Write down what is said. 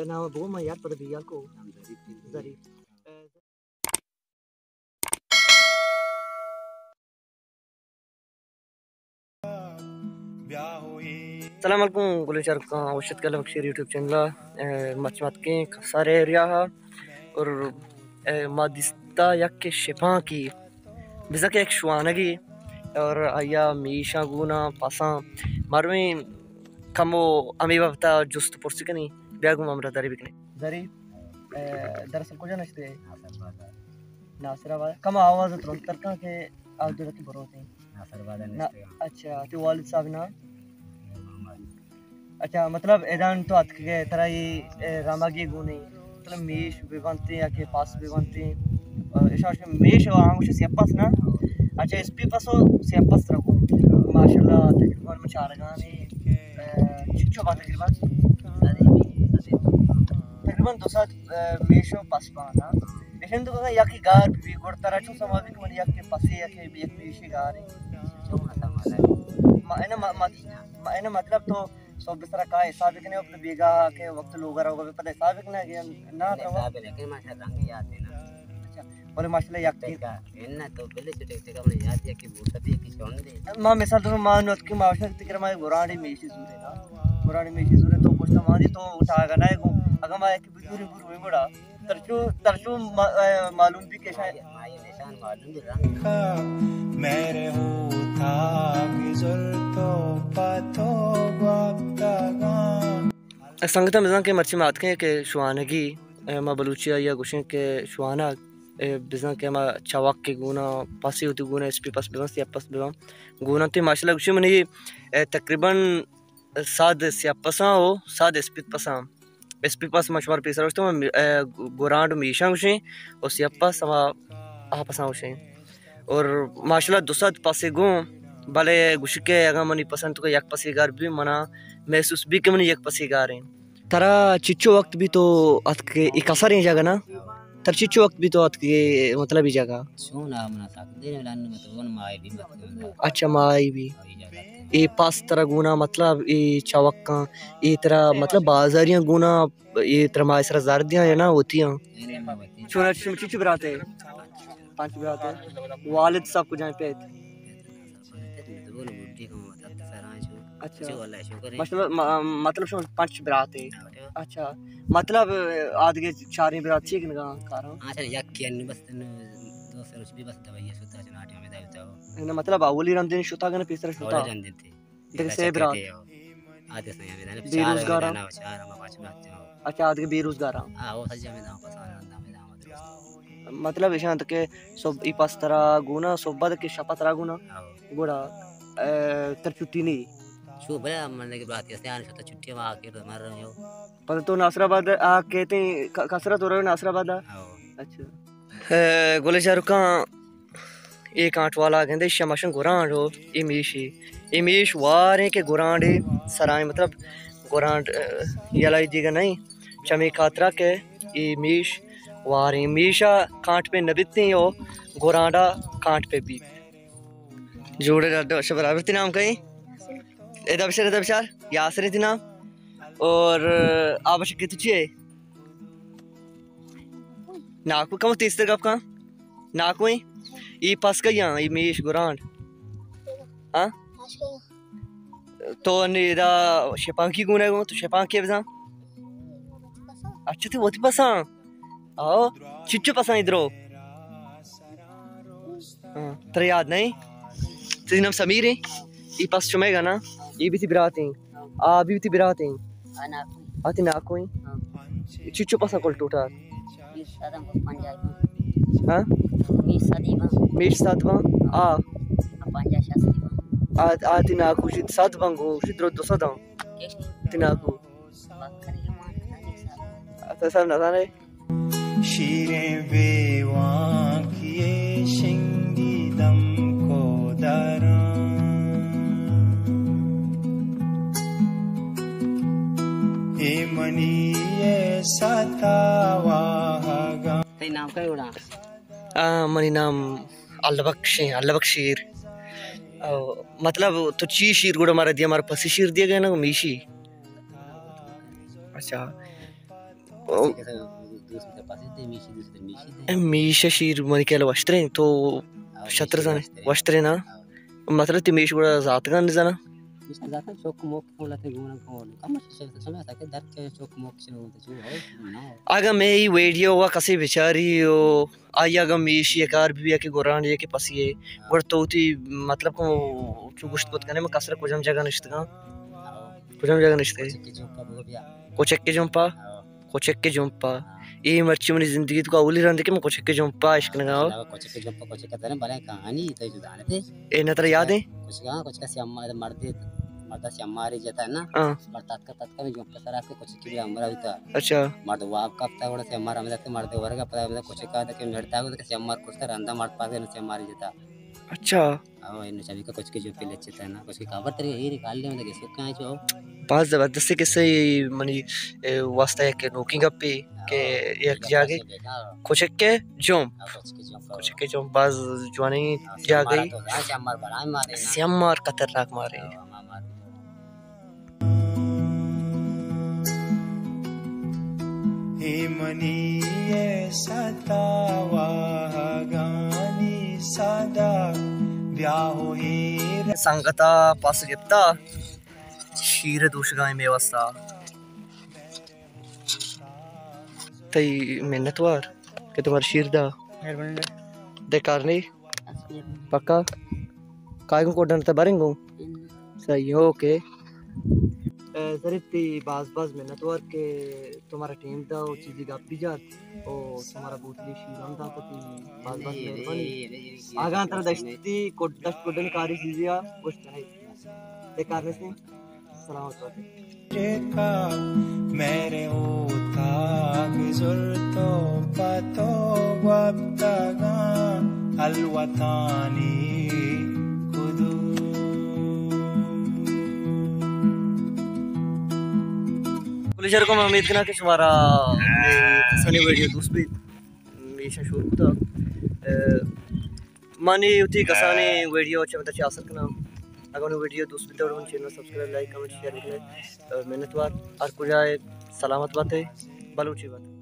نام بو ما یار پر بیال کو ظریف۔ السلام علیکم گلیں چاروکاں، وش اتک البکشیر یوٹیوب چینل ءَ۔ اے، مچ متکیں کسار ایریا ءَ اور، اے، ما دیستا یک شپانکی بزاں کہ یک شوانگی اور آیا میشاں گونا پساں مرویں کمو ہمے بابتا جست پرسی کنی۔ بیا گوں ہمراہ داری بکنی۔ ظریف، اے، دراصل کجا نشتے؟ ناصر آباد۔ کم آواز ترند تر کن کہ آ درت بروتیں۔ ناصر آباد نا-، نشتے۔ اچھا، تی والد صاحب نا؟ اچھا، مطلب، ادان تو اتکگے، ترا یہ، اے، رمگی گونی، مطلب، میش بہ بنتیں یا کہ پس بہ بنتیں؟ اشاش میش و آنگوش سیاہ پس نا؟ اچھا، اسپی پس و سیاہ پس ترا گون۔ ماشاءاللہ، تقریباً من چارگانی، اے، چچو با تقریباً؟ تقریباً دو سد، اے، میش و پس بان نا؟ ایشن تو بزاں یکے گار بی، گڑ ترا چون سما بی کہ من یکے پسے، یکے، یک میشے گارے؟ ما، اینا ما، ما، ما، اینا مطلب تو صبح سرا کا حساب کنے، وقت بیگاہ کے وقت لوگ روگا پتہ حساب کنے کہ نا؟ حساب کنے، ماشاءاللہ، رنگ یاد ہے نا۔ اچھا، بولے ماشاءاللہ یک ٹکا، ان تو بلے چھٹے ٹکا من یاد ہے کہ بوتا دی کہ چون دے۔ ما مثال تو ما نوت کہ ما وشن تکر ما گورانی میشی زورے نا۔ گورانی میشی زورے تو پشت ما دی تو اٹھا گا نہ گو۔ اگر ما یک بزوری برو گڑا ترچو، ترچو ما-، اے، معلوم بی کہ شاید۔ مہر ہوتاگ زلتو پتو گوپتگاں۔ سنگتاں، بزاں کہ مرچی ما اتکیں کہ شوانگی، اے، ما بلوچی آئی ءَ گوشیں کہ شوانگ، اے، بزاں کہ ما چوک کے گونا، پسی ہوتی گونا، اسپی پس بباں، سیاہ پس بباں، گونا تے ماشاءاللہ گوشیں منی، اے، تقریباً ساد سیاہ پساں و ساد اسپیت پساں۔ اسپیت پس ما شمار پیسر گوشتم، اے، گورانڈ میشاں گوشیں و سیاہ پس ہما آ پساں گوشیں۔ اور ماشاءاللہ دو سد پسے گوں، بلے گوشی کہ اگاں منی پسند تو کہ یک پسے گار بی، منا محسوس بی کہ منی یک پسے گاریں۔ ترا چچو وقت بی تو اتکے ای کسریں جگہ نا؟ ترا چچو وقت بی تو اتکے مطلب ای جگہ؟ سونا منا تک دین لان مت ون مائی بی مت۔ اچھا، مائی بی۔ اے پاس ترا گونا مطلب اے چوکاں، اے ترا مطلب بازاریاں گونا، اے ترا مائی سرا زر دیاں یا نا ہوتی ہاں؟ چونا چچو، چچو براتے؟ پنچ براتے۔ والد صاحب کجائیں پیت؟ اچھا۔ مطلب، م-، مطلب شما پنچ برات ئے؟ اچھا۔ مطلب، آدگہ چاریں برات چی کنگا کاراں؟ اچھا، یکے انو بس انو دو سر اس بھی بس دوائی شتا چنا ٹائم دا تو۔ نہ، مطلب، اولی رندین شتا گن پیسر شتا؟ اولی رندین تھی۔ دگہ سے برات؟ آدگہ سے ہمیں دانے بے روزگاراں؟ چار ہم پنچ برات۔ اچھا، آدگہ بے روزگاراں؟ ہاں، وہ سجا میں داں پسان رندا میں داں۔ مطلب ایشاں تو کہ صبح ای پاس ترا گونا، صبح تک شپا ترا گونا۔ ہاں۔ گڑا، اے، تر چھٹی نہیں؟ شو بلا من لگے برات، اس نے آنے شتا چھٹی ما آ کے مر رہے ہو۔ پتہ تو ناصر آباد آ کہتے ہیں، ک-، کسرا تو رہے ناصر آباد آ؟ ہاں۔ اچھا۔ اے، گلے شاہ رخ خان، اے کانٹ والا گندے شمشن گرانڈ ہو، اے میشی۔ اے میش واریں کہ گرانڈے سرائیں، مطلب گرانڈ، اے، یلائی دیگہ نہیں۔ چمی خاطرہ کہ اے میش واریں، میشا کانٹ پہ نبیتیں او گرانڈا کانٹ پہ بیت۔ جوڑے ڈاڈو، اچھا برابر، تئی نام کئی؟ ادا بشار، ادا بشار، یاسر تئی نام۔ اور آ بشار کہ تو چی ہے؟ ناکو، کم تیز تر گپ کن۔ ناکو ہیں؟ ای پس کئی ہاں، ای میش گرانڈ۔ ہاں؟ تو نی ادا شپانکی گونے گو، تو شپانکی بزاں؟ اچھا، تو وتی پساں؟ آؤ، چچو پساں ادرو؟ ہاں، ترا یاد نہیں؟ تئی نام سمیر ہے؟ ای پس شمے گا نا؟ ای بھی تئی برات ہیں۔ آ بھی تئی برات ہیں؟ آ تئی ناکو ہیں؟ چچو پساں کل ٹوٹا؟ ہاں؟ میش سد بان؟ آ۔ آ، آ تئی ناکو شد سد بان گو، شد رو دو سد آن۔ تئی ناکو۔ اچھا، سر نزانے؟ شیریں بے وانکی ءِ شنگی دمکو داراں۔ اے منی ءِ ستا واہگاں۔ تئی نام کئے وڑا؟ آ، منی نام اللہ بخش ہیں، اللہ بخش شیر۔ او، مطلب، تو چی شیر گڑا مارا دیا، مارا پسی شیر دیا گئے نا، میشی؟ اچھا۔ او۔ کسے کسے دوست بوتہ پسے دے، میشی دوست بوتہ میشی دے۔ میش ءِ شیر منی خیال ءَ وشتریں، تو ہاں، شتر میشی زانے؟ وشتریں۔ وشتریں نا؟ ہاں۔ مطلب تئی میش گڑا زاتگاں نہ زاناں؟ میش زاتگاں، چوک موک کھولا تے گونا کھول۔ کم شش سمے تک در کے چوک موک شروع ہوتا چو ہے نا۔ اگاں مئے اے ویڈیو ءَ کسے بچاری او آئی اگاں میشی ءِ کار بہ بی کہ گورانڈے کہ پسی ءِ، ہاں۔ گڑا تو وتی مطلب کہ چو گوشت کت کنے من کسر ءَ کجام جاگہ نشتگاں؟ ہاں۔ کجام جاگہ نشتگے؟ کچک ءِ جمپ ءَ بگو بیا۔ کچک ءِ جمپ ءَ؟ ہاں۔ کچک ءِ جمپ ءَ۔ ہاں۔ اے مرچی منی زندگی ءِ توکا اولی رند کہ من کچک ءِ جمپ ءَ اشکنگاں۔ ہاں، کچک ءِ جمپ ءَ، کچک ءِ ترا بلے کہانی تو جو زانتے۔ اے نہ ترا یاد ایں؟ کچک، ہاں، کچک ءَ سیاہ مار مردے مرد ءَ سیاہ مارے جتا نا۔ ہاں۔ مرد تتکا، تتکا میں جمپ ءِ سرا کہ کچک ءِ ہمراہ ہوتا۔ اچھا۔ مرد واب کپتا، گڑا سیاہ مار ہمیں دکتے، مرد ورگا پدا ہمیں کچک ءَ دکے مرتا، گڑا سیاہ مار کشتا، رندا مرد پاس گئے، سیاہ مارے جتا۔ اچھا۔ او، انو چمی کا کچک ءِ جمپ ءَ لچتا نا، کچک ءِ کابر تری ہیری کال لے، مطلب، سکا ہے جو۔ باز زبردست قصہ اے منی، اے، واسطہ یک نوکیں گپے کہ ہاں، یک جاگے۔ کچک ءِ جمپ۔ ہاں، کچک ءِ جمپ۔ کچک ءِ جمپ باز جوانیں ہاں، جاگہے۔ سیاہ مار تو، ہاں، سیاہ مار بلائیں مارے نا۔ سیاہ مار خطرناک مارے۔ ہاں، ہاں، مار۔ اے منی ءِ ستا واہگانی صدا، بیا ہو ہیر۔ سنگتا پس گپتا، شیر دوشگائیں مئے واسطہ۔ تئی منتوار کہ تو مارا شیر دا۔ مہربانی۔ دے کار نہیں؟ پکا؟ کائے گوں کوڈن تا برنگوں؟ صحیح، اوکے۔ اے، ظریف، تئی باز باز منتوار کہ تو مارا ٹیم دا و چیزے گپ بھی جات و تو مارا بوتلی شیر ہم داتا، تئی باز باز مہربانی۔ آگاں ترا دشتی کوڈ-، دشت کوڈن کاری چیزے آ گوشت کنے۔ دے کار نیست نہیں؟ سلامت بات۔ ٹیکا میرے اوتاگ زرتو پتو گوپتگاں الوتانی کدو۔ پلیزر کو میں امید کناں کہ شمارا کسانی ویڈیو دوست بیت۔ ہمیشہ شور بوتا۔ اے، من وتی کسانیں ویڈیو چہ وتا چہ حاصل کناں۔ اگاں منی ویڈیو دوست بیتگ، منی channel subscribe, like, comment, share بکنے۔ اے، منتوار۔ ہر کجا ئے سلامت باتے۔ بلوچی بات۔